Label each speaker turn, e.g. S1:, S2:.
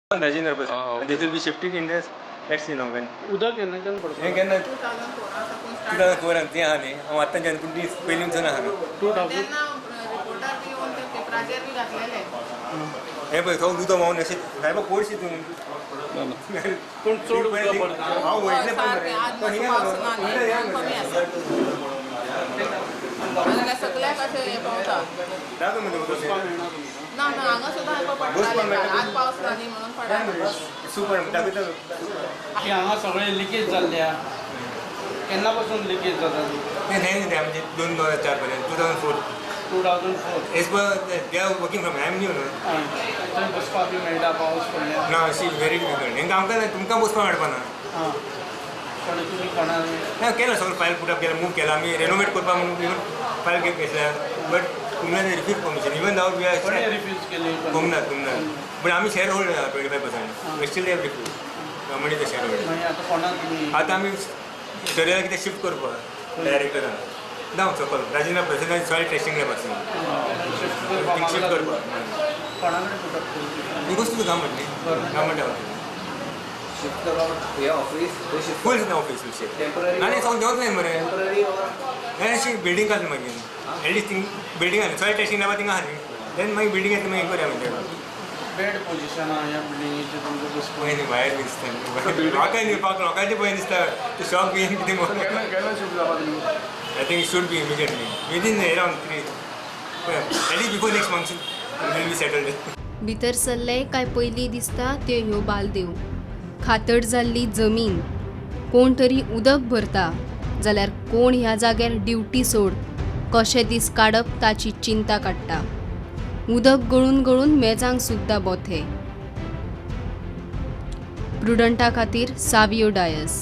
S1: Rajendra Prasad. This will be shifting in this next, when
S2: उदक केन्नाच्यान पडटा?
S1: हें केन्ना?
S3: 2004 साकून.
S1: 2004 ती आहा न्ही. हांव आतांच्यान, पूण दीस पयलींच्यान आहा न्हू.
S2: 2000.
S3: तेन्ना रिपोर्टार बी येवन ते पेपराचेर बी घातलेले.
S1: हें पळय, सगळें उदक व्हांवन अशें सायबा कोळशी तूं.
S2: पूण चड उदक पडटा.
S1: हांव वयतलें पण
S3: सारकें आज
S1: मरे.
S3: मातसो पावस ना न्ही, कमी आसा नाजाल्यार सगळ्याक अशें हें पावता.
S1: दाखय मरे उदक.
S2: बसपाक मेळना तुमकां?
S3: ना ना, हांगा सुद्दां हांकां
S1: बसपाक
S3: पडटालें.
S1: मेळटा.
S3: आज पावस ना न्ही म्हणून पडना.
S1: सुपर दाखयता.
S2: की हांगा सगळें लिकेज जाल्लें आहा. केन्ना पासून लिकेज जाता ती?
S1: नाही नाही, ते आमचे 2004 पर्यंत, 2004.
S2: 2004.
S1: As per they are working from, I am new न्हू.
S2: थंय बसपाक बी मेळटा पावस पडल्यार?
S1: ना, अशी व्हेरी डिफिकल्ट. हेंकां आमकां तुमकां बसपाक मेळपा ना.
S2: आं, पण तुमी कोणा
S1: ना, केलं सगळं, फायल पुटअप केलं, मूव केलं. आमी रेनोवेट करपाक म्हणून इवन फायल घेतल्या, but Kumla refuse permission even though we are
S2: कोणें रिफ्यूज केली?
S1: कुमनाथ, कुमनाथ. बट आमी share holder 25%, still they refuse. Government is share holder.
S2: मागीर आतां कोणाक तुमी
S1: आतां आमी दर्याक कितें शिफ्ट करपाक डायरेक्टरान ना सकल Rajendra Prasad soil testing lab आसा.
S2: शिफ्ट करपाक?
S1: शिफ्ट करपाक.
S2: कोणा कडेन पुटअप केली?
S1: ही गोश्ट तुका गव्हर्मेंट न्ही, गव्हर्मेंट.
S4: शिफ्ट करपाक हे ऑफिस थंय शिफ्ट?
S1: फूल ऑफिस विशय.
S4: Temporary?
S1: ना, सगळें देंवतलें मरे.
S4: टेम्पररी ऑर
S1: नाही, अशी बिल्डिंग आसली मागीर एटलीस्ट थिंग बिल्डिंग आसली, सॉयल टेस्टिंग लॅबा थिंगा आहा न्ही, देन मागीर बिल्डिंग येता, मागीर करया म्हणजे.
S2: बॅड पोझिशन आहा ह्या बिल्डिंगेचें तुमकां बसपाक.
S1: पळय न्ही, भायर बी दिसता म्हाका न्ही, पाक लोकांचें पळय दिसता ते शॉप बीन कितें.
S5: केन्ना केन्ना शिफ्ट जावपा तुमी?
S1: I think should be immediately, within around 3, at least before next monsoon will be settled.
S6: भितर सरले काय पयलीं दिसता त्यो ह्यो बालदेव. खातड जाल्ली जमीन. कोण तरी उदक भरता जाल्यार कोण ह्या जाग्यार ड्युटी सोड कशे दीस काडप ताची चिंता काडटा. उदक गळून गळून मेजांक सुद्दां बोथे. प्रुडंटा खातीर सावियो डायस.